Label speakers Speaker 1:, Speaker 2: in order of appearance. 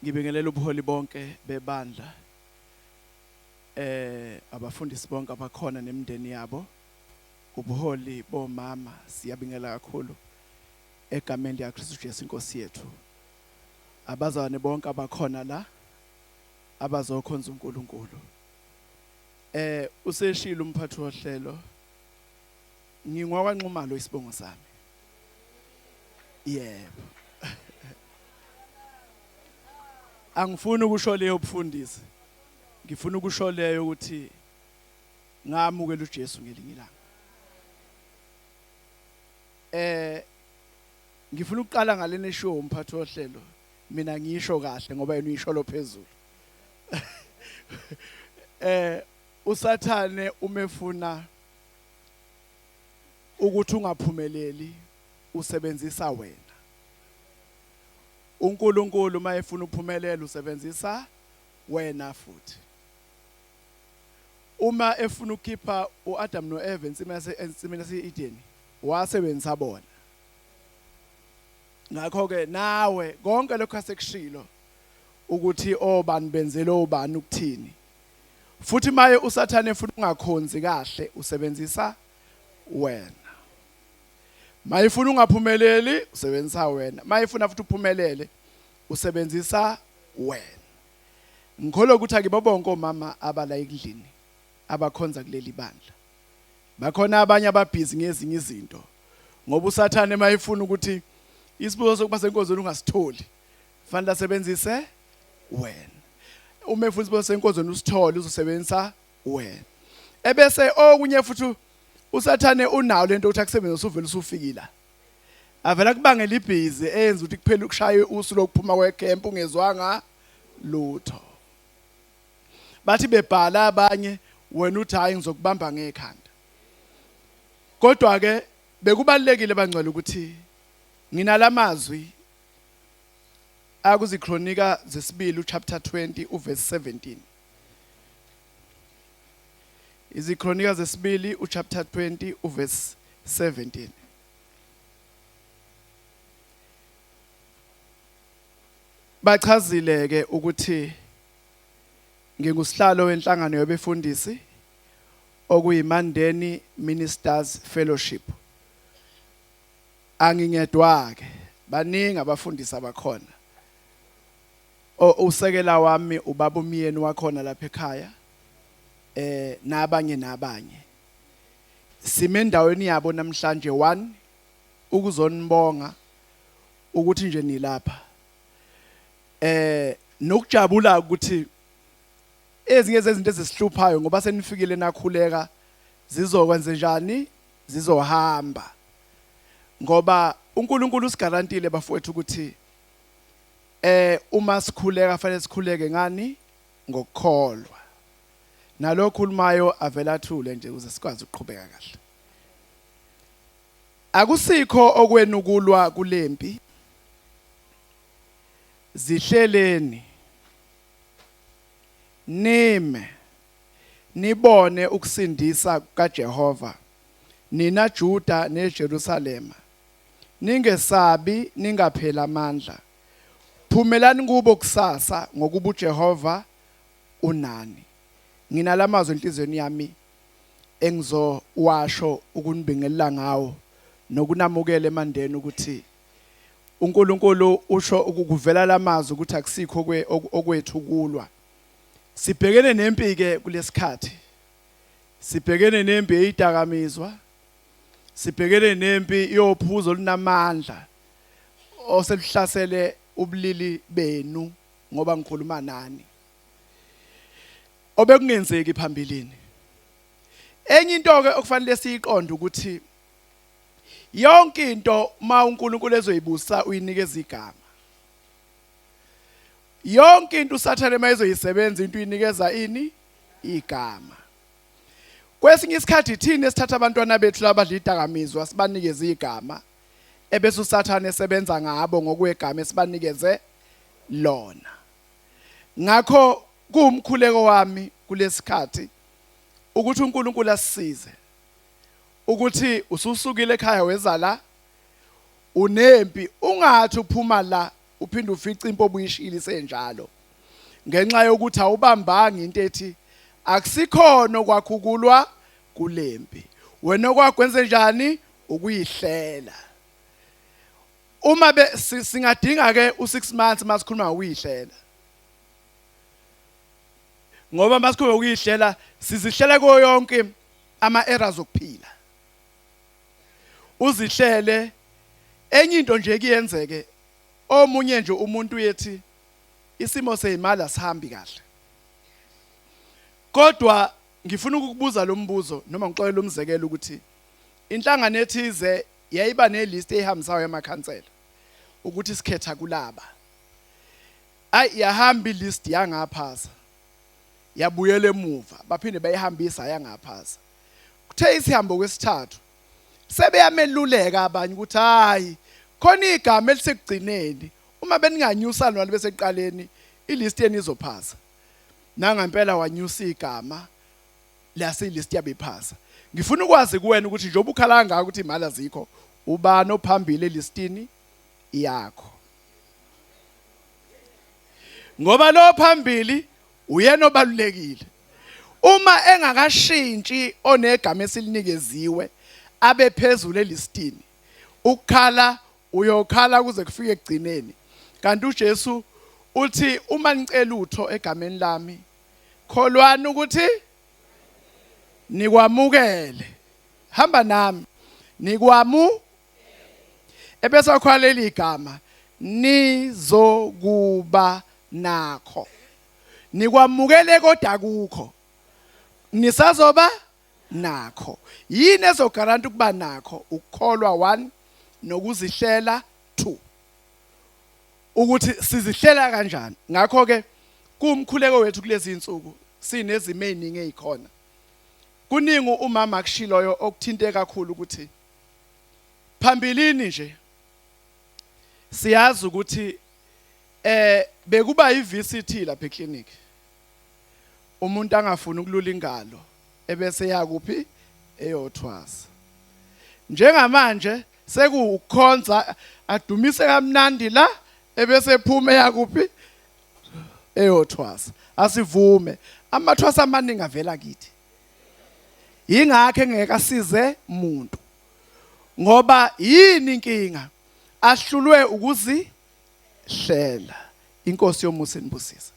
Speaker 1: Ngibingelela ubuholi bonke bebandla abafundisi bonke abakhona nemindeni yabo ubuholi bomama siyabingela kakhulu egameni likaKristu Jesu inkosi yethu abazalwane bonke abakhona la abazokhonza uNkulunkulu useshilo umphathi wohlelo ngingwakwaNxumalo isibongo sami Yebo. Angifuni ukusho leyo bufundisi. Ngifuna ukusho leyo ukuthi ngamukela uJesu ngelinye ilanga. Ngifuna ukuqala ngalena eshiwo umphathi wohlelo. Mina ngisho kahle ngoba yena uyisholo phezulu. Usathane umefuna ukuthi ungaphumeleli usebenzisa wena. uNkulunkulu uma efuna uphumelele usebenzisa wena futhi. Uma efuna ukukhipha uAdam noEva ensimini yase-Edeni wasebenzisa bona. Ngakho ke nawe konke lokho asekushilo ukuthi obani benzele obani ukuthini. Futhi maye uSathane efuna ungakhonzi kahle usebenzisa wena. Mayifuna ungaphumeleli usebenzisa wena. Mayifuna futhi uphumelele usebenzisa wena. Ngikholwa ukuthi akibo bonke omama abala ekudlini abakhonza kuleli bandla. Bakhona abanye ababhizi ngezinye izinto. Ngoba uSathane mayifuna ukuthi isibuzo sokuba senkonzweni ungasitholi, fanele asebenzise wena. Uma efuna isibuzo senkonzweni usithole uzosebenzisa wena. Ebese okunye futhi uSathane unawo lento ukuthi akusebenzise uvele usufikile. Avela kubangela ibhizi eyenza ukuthi kuphele ukushaya usu lokuphuma kwecamp ungezwanga lutho. Bathi bebhala abanye wena uthi hayi ngizokubamba ngekhanda. Kodwa ke bekubalekile bangcwele ukuthi nginalamazwi akuziKronika zesibili uchapter 20 uverse 17. IziKronika zesibili uchapter 20 uverse 17. Bachazile ke ukuthi ngingusihlalo wenhlangano yabefundisi okuyiMandeni Ministers Fellowship. Angingedwa ke, baningi abafundisi abakhona. Usekela wami ubaba umyeni wakhona lapha ekhaya nabanye nabanye. Sime endaweni yabo namhlanje one ukuzonibonga ukuthi nje nilapha. Nokujabula ukuthi ezinye zezinto ezisihluphayo ngoba senifikile nakhuleka zizokwenza njani zizohamba ngoba uNkulunkulu usigarantile bafowethu ukuthi uma sikhuleka fanele sikhuleke ngani ngokukholwa nalokho khulumayo avela athule nje ukuze sikwazi ukuqhubeka kahle akusikho okwenu kulwa kulempi zihleleni nime nibone ukusindisa kukaJehova nina Juda neJerusalema Ningesabi, ningapheli amandla. Phumelani kubo kusasa, ngokuba uJehova unani. Nginalamazwi enhliziyweni yami engizowasho ukunibingelela ngawo nokunamukela emandeni ukuthi uNkulunkulu usho ukuvela lamazwi ukuthi akusikho okwethu kulwa. Sibhekene nempi ke kulesikhathi. Sibhekene nempi eyidakamizwa. Sibhekene nempi yophuzo olunamandla oseluhlasele ubulili benu ngoba ngikhuluma nani. Obekungenzeki phambilini. Enye into ke okufanele siyiqonde ukuthi yonke into uma uNkulunkulu ezoyibusa uyinikeza igama. Yonke into uSathane mayezoyisebenza into uyinikeza ini igama. Kwesinye isikhathi thina esithatha abantwana bethu labadla idakamizwa sibanikeze igama ebese uSathane esebenza ngabo ngokwegama esibanikeze lona. Ngakho kuwumkhuleko wami kulesikhathi ukuthi uNkulunkulu asisize ukuthi ususukile ekhaya weza la unempi ungathi uphuma la. Uphinde ufice impo obuyishilo isenjalo. Ngenxa yokuthi awubambanga into ethi akusikhona okwakho ukulwa kulempi. Wena okwakho wenze njani ukuyihlela. Uma be singadinga ke u6 months masikhuluma ngokuyihlela. Ngoba masikhuluma ngokuyihlela sizihlela kuyo yonke ama errors okuphila. Uzihlele enye into nje kuyenzeke omunye nje umuntu uyethi isimo sezimali asihambi kahle. Kodwa ngifuna ukukubuza lo mbuzo noma ngixolele umzekelo ukuthi inhlangano ethize yayiba nelist eyihambisayo yamakhansela ukuthi sikhetha kulaba. Ayi yahamba ilist yangaphasa yabuyela emuva baphinde bayihambisa yangaphasa. Kuthe isihambo kwesithathu sebeyameluleka abanye ukuthi hayi khona igama elisekugcineni uma beninganyusa lona besekuqaleni ilist yenu izophasa. Nangempela wanyusa igama lase ilist yabe iphasa. Ngifuna ukwazi kuwena ukuthi njengoba ukhala kangaka ukuthi imali azikho ubani ophambili elistini yakho. Ngoba lo phambili uyena obalulekile. Uma engakashintshi onegama esilinikeziwe abe phezulu elistini ukukhala uyokhala kuze kufike ekugcineni. Kanti uJesu uthi uma nicela utho egameni lami kholwani ukuthi nikwamukele. Hamba nami nikwamu ebese wakhwalela igama nizokuba nakho. Nikwamukele kodwa kukho nisazoba nakho. Yini ezogaranta ukuba nakho? Ukukholwa 1 nokuzihlela 2. Ukuthi sizihlela kanjani. Ngakho ke kuwumkhuleko wethu kulezi insuku sinezimo eziningi ezikhona. Kuningi umama akushiloyo okuthinte kakhulu ukuthi phambilini nje siyazi ukuthi bekuba iVCT lapha eclinic. Umuntu angafuni ukulula ingalo ebese yakuphi eyothwasa. Njengamanje sekuwukhonza adumise kamnandi la ebese ephuma yakuphi eyothwasa. Asivume amathwasa amaningi avela kithi. Yingakho engeke asize muntu. Ngoba yini inkinga? Ahlulwe ukuzihlela. Inkosi yomusa inibusise.